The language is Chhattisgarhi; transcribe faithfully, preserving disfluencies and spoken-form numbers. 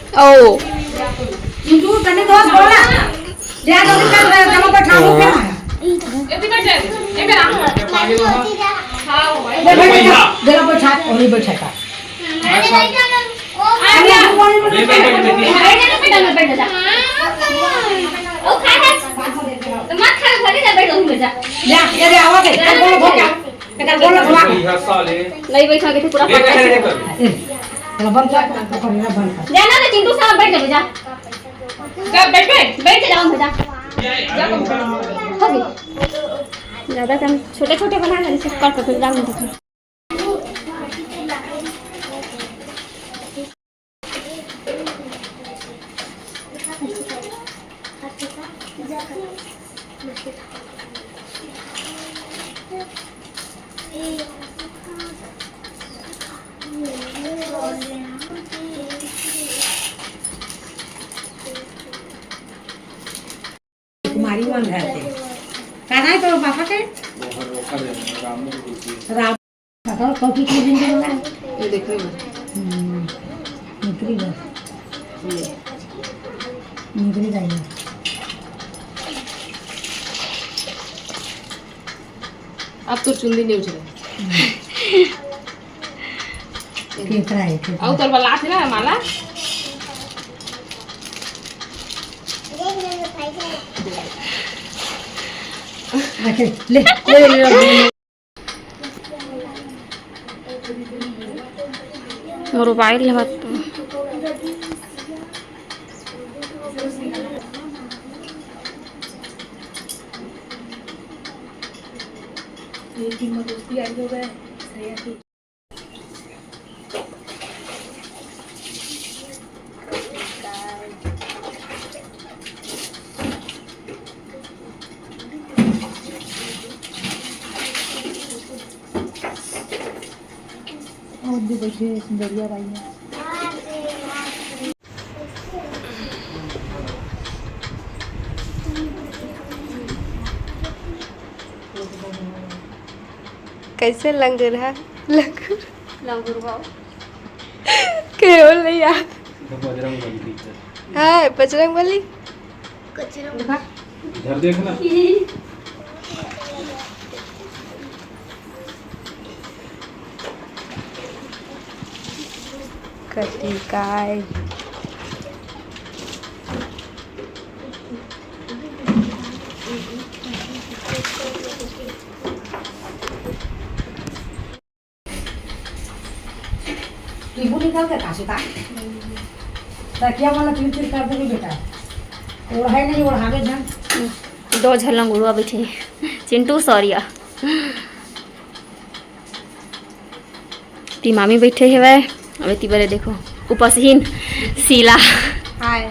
ओ। चिंटू, तने दोस्त बोला। जा, जल्दी कर, चलो, बैठाओ, क्या है? ये भी बैठ जा, ये भी रहा। ये बैठ जा, जरा बैठा, और ये बैठा था। अरे, बैठ जा, बैठ जा, बैठ जा। ओ, खा, खा। तो मत खा, घर जा, बैठ जा, बैठ जा। जा, ये रे, आवा दे, चल, बोलो, बोलो, क्या? एकर गोड़ लगवा। नहीं बैठा के पूरा ए, ए, ए, ए, ए। ए, चला बंद कर, बंद कर, बंद कर। जाना तो चिंटू साहब बैठ जाओ, जा। जा, बैठ, बैठ। बैठ जाओ, जा। जा, बैठ। हो गई। ज्यादा कम, छोटे छोटे बना कर इसे कर कर डाल दो। कुमारी मन घर के। का नाम है तोर पापा के? राम। बताओ, कौन चीज के दिन के बना है? ये देखो। हम्म, निकली बस। ये। निकली जाइए। अब तो चुंदी नहीं उछले। केकरा है, केकरा? अउ तोर बला थे ना माला? अच्छा, ले, ले, ले, ले। मोर मोबाइल लेवत। और भी बैठे सुंदरिया बाई है। कैसे लंगुर है? लंगुर। लंगुर बाबू। के बोल रही यार? बजरंग बली picture। हाँ, बजरंग बली। इधर देखना। कति काय। टीबू निकल के का सुता? तकिया वाला चिर चिर कर देबे बेटा। ओढ़ाई नहीं, ओढ़ावे झन। दो झन लंगुरवा बैठे। चिंटू सौरिया। ती मामी बैठे हेवय। अबे ती बरे देखो। उपसहीन शीला। हाय।